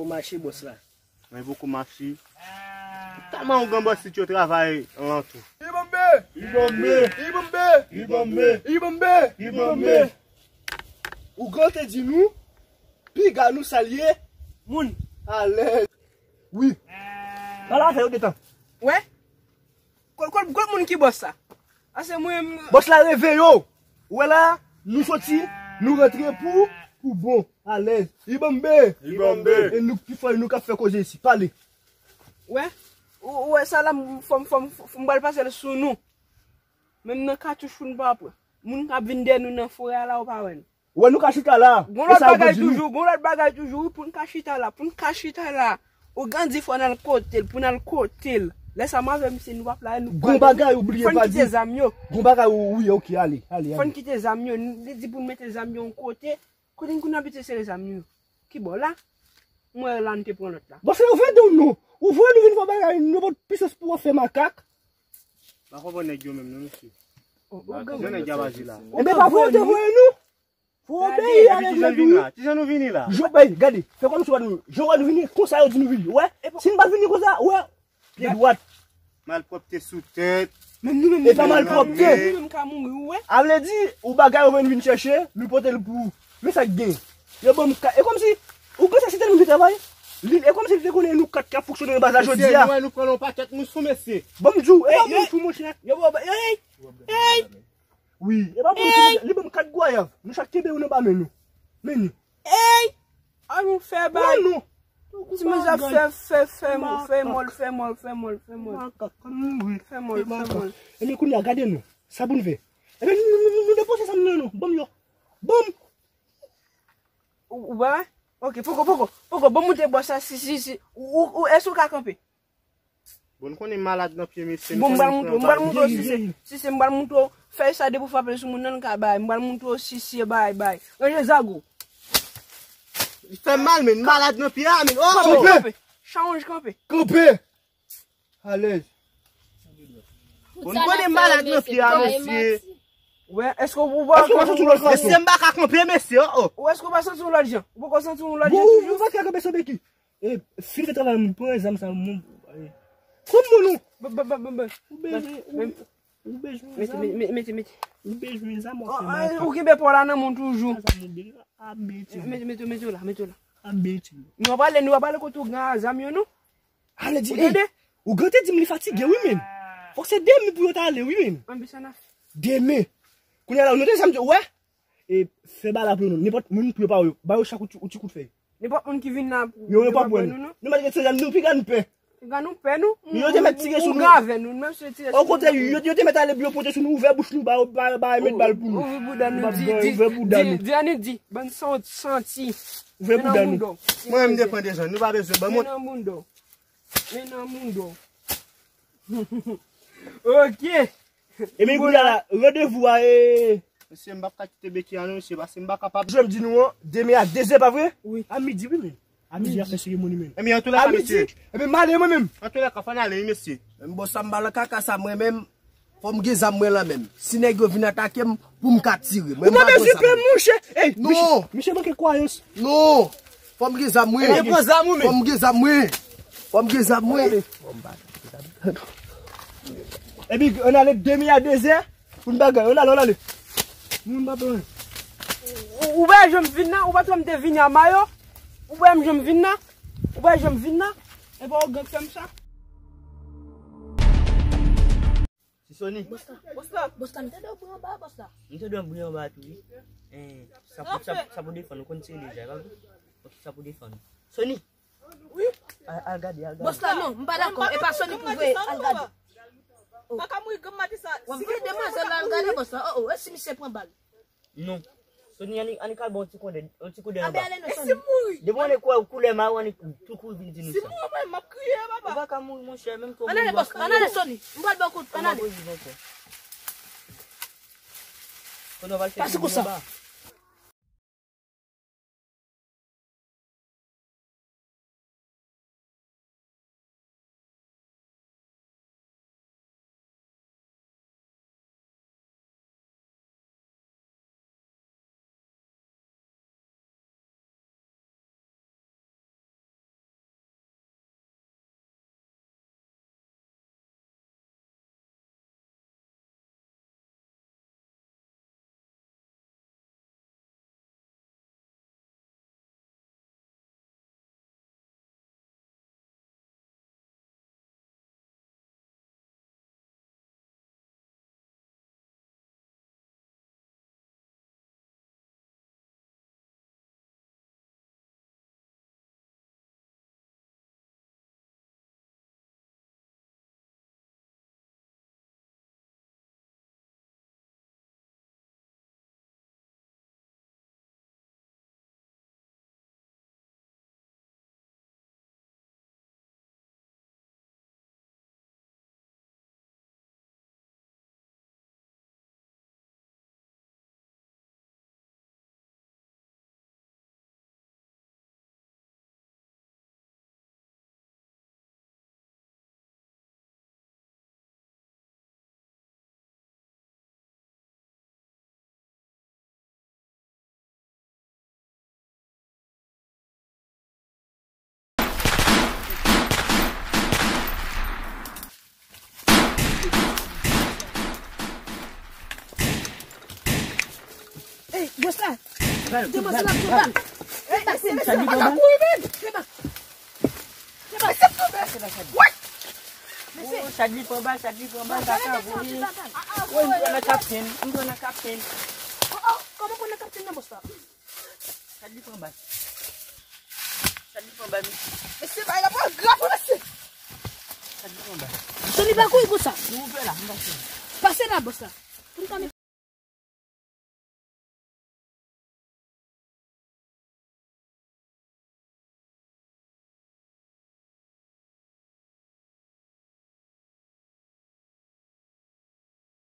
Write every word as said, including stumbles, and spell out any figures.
Mache bòs la. Mwen poko mache. Tèlman ougan bòs yo travay lan tou. Ibambe! Ibambe! Ibambe! Ibambe! Ibambe! Ibambe! Ougan te di nou, piga nou salye moun alèz. Wi. Pale avè yo detan. Wè? Kot, kot, kot moun ki bòs sa? A se mwen menm. Bòs la reveye w. Ou wè la, nou soti, nou rantre pou, pou bon, alèz. Ibambe. Ibambe. E nou ki fò, nou k ap fè koze isi. Pale. Wè, ou, ou wè sa la, m, fò m, fò m, fò m pral pase l sou nou. Menm nan katouch pou n pa pran. Moun k ap vin dèyè nou nan forè a la, ou pa wè nou. Wè nou ka chita la. Gon lòt bagay toujou, gon lòt bagay toujou, wi, pou n ka chita la, pou n ka chita la. Ougan di fò n al kote l, pou n al kote l. Lè sa m avè misye, nou p ap la, nou gon bagay ou bliye pa di. Fò n kite zam yo. Gon bagay ou, wi, ok, ale, ale, ale. Fò n kite zam yo. Li di pou n mete zam yo yon kote. Kote n konn abitye sere zam yo? Ki bò la? M wè la n te pran lòt la. Bon, se ou vle di w non. Ou voye nou vin fè bagay, nou pot pisans pou w fè makak. Pa konprann nèg yo menm non, mesye. Jan nèg y ap aji la. Enben, pa vre, ou te voye nou. Fò obeyi avèk nèg yo. Kijan nou vini la? Jan nou vini la? Jan, ey, gade, fè kòmsi w wè nou. Jan w wè nou vini, konsa yo di nou vini. Wè, si n pa t vini konsa, wè, pye dwat. Malpwòpte sou tèt. Menm nou menm, e pa malpwòpte. Nou menm ka mouri, ou wè. A vle di, ou bagay ou vin, vin chèche, nou pote l pou ou. Men sa k gen. Yo ban m ka-, e kòmsi, ou panse se tèlman de travay? Li, e kòmsi li te konnen nou kat k ap fonksyone nan baz la jodi a. Mesye, nou wè nou pran yon pakèt moun sou, mesye. Ban m di w, e pa moun sou, monchè. Yo, yo, yo, ey, ey. Wi, e pa moun sou, li ban m kat gwayav. Nou chak kenbe youn anba men nou. Men nou. Ey! An nou fè bay. Non, non. Ti manzè ap fè, fè, fè mò-, fè mòl, fè mòl, fè mòl, fè mòl. Makak, an nou ri. Fè mòl, fè mòl. Ebyen, kounye a, gade nou. Sa pou n fè? Ebyen, nou, nou, nou, nou depoze zam nan, non. Ban m yo. Ban m. Ou, ou pa wè? Ok, poko, poko, poko, ban m monte bò sa, si, si, si. Ou, ou, ou, èske ou ka kanpe? Bon, n konnen malad nan pye mesye. Bon, m pral montre w, m pral montre w si se, si se, m pral montre w. Fèy sa depi w frape l sou moun nan, l ka bay. M pral montre w si se bay, bay. Ranje zago. Li fè mal, men malad nan pye a, men. Oh! Kanpe, kanpe. Chawonj kanpe. Kanpe. Alèz. Bon, n konnen malad nan pye a, mesye. Wè, èske ou pa santi yon lòt fason? Mesye, m pa ka kanpe, mesye, oh, oh. Ou èske ou pa santi yon lòt jan? Ou poko santi yon lòt jan toujou? Ou pa ka kanpe san beki. E, fin fè travay moun, pran zam sa, moun. Kòm moun ou? Ou bezwen, ou, ou bezwen zam. Mete, mete, mete, mete. Ou bezwen zam, ou fè makak. Ou kenbe pò la nan moun toujou. Mete, mete, mete la, mete la. Nou ap pale, nou ap pale kote ou gen zam yo, non? Ale di, ou tande? Ougan te di m li fatige, wi, menm. Fòk se demen pou yo ta ale, wi, menm. Demen. Kounye a la, nou te zam, wè? E fè bagay la pou yo non. Nenpòt moun pou yo pa wè yo. Ba yo chak yon ti, yon ti kout fèy. Nenpòt moun ki vin la pou yo pa wè nou non. Nou pa t gen sezam, nou piga n pè. Piga nou pè nou. Yo te mèt tire sou nou. Ou gave nou, menm si yo tire sou nou. Okontrè, yo, yo te mèt ale pou yo pote sou nou, ouvè bouch nou, ba yo, ba, ba yo met bal pou nou. Ouvri bouda nou, di, di, ouvè bouda nou. Di, di, annik di, bann santi. Ouvè bouda nou. Mwen menm depan de jan, nou pa bezwen ban mwen. Men nan moun do. Men nan moun do. Ok. Ebyen, kounye a la, randevou a, e. Mesye, m p ap ka kite beki a non, mesye, paske m pa kapab. Jwe m di nou an, demen a dezè, pa vre? Wi. A midi, wi, men. A midi, y ap fè seremoni, men. Ebyen, antouka, mesye. Ebyen, m ale, mwen menm. Antouka, fò n ale, wi, mesye. Menm bòs sa, m pa nan kaka sa, mwen menm. Fò m gen zam, mwen, lan menm. Si nèg yo vin atake m, pou m ka tire. Mwen, m pa bezwen pè, monchè. Ey, non. Misye, misye manke kwayans. Non. Fò m gen zam mwen. Ebyen, pran zam ou menm. Fò m gen zam mwen. Fò m gen zam mwen. Epi, ann ale demen a dezè, pou n bagay. Ann ale, ann ale. Moun pa pran. Ou, ou pa janm vin nan, ou pa janm te vini a mayo. Ou pa janm vin nan. Ou pa janm vin nan. E pa ou gang fè m sa. Ti Sony. Bòs la. Bòs la. Bòs la, m tande w bri anba, bòs la. M tande w bri anba tou, wi. Eh, sa pou, sa, sa pou defann, ou konn tire deja, e pa vre? Ok, sa pou defann. Sony. Wi. Al, al gade, al gade. Bòs la, non, m pa dakò. E pa Sony pou voye, al gade. Oh. Pa ka mouri granm maten sa. W ap voye demwazèl la, al gade, bòs la. Oh, oh, e si misye pran bal? Non. Sony, annik, annik al ba yon ti koudè, yon ti koudè anba. Anben ale non, Sony. Depi w annik kwè koulè maron, annik tou kouri vin di nou sa. Si m mouri, mwen, m ap kriye, papa. Ou pa ka mouri, monchè, menm tou. Ann ale, bòs, ann ale, Sony. M pral ba w kout, ann ale. Pase konsa. Ey, bòs la. Demoiselle ap pran bal. Ey, mesye, mesye, pa ka kouri menm. Pran bal. Pran bal. Mesye, pran bal. Woy! Mesye. Oh, Chadli pran bal, Chadli pran bal, baka voye. Woy, m pran nan kaptenn, m pran nan kaptenn. Oh, oh, kòman pran nan kaptenn nan, bòs la? Chadli pran bal. Chadli pran bal, mesye. Mesye, bay la pran grav, mesye. Chadli pran bal. Chadli pa kouri konsa. Nou ouvè la, m pase. Pase la, bòs la. Pou n ka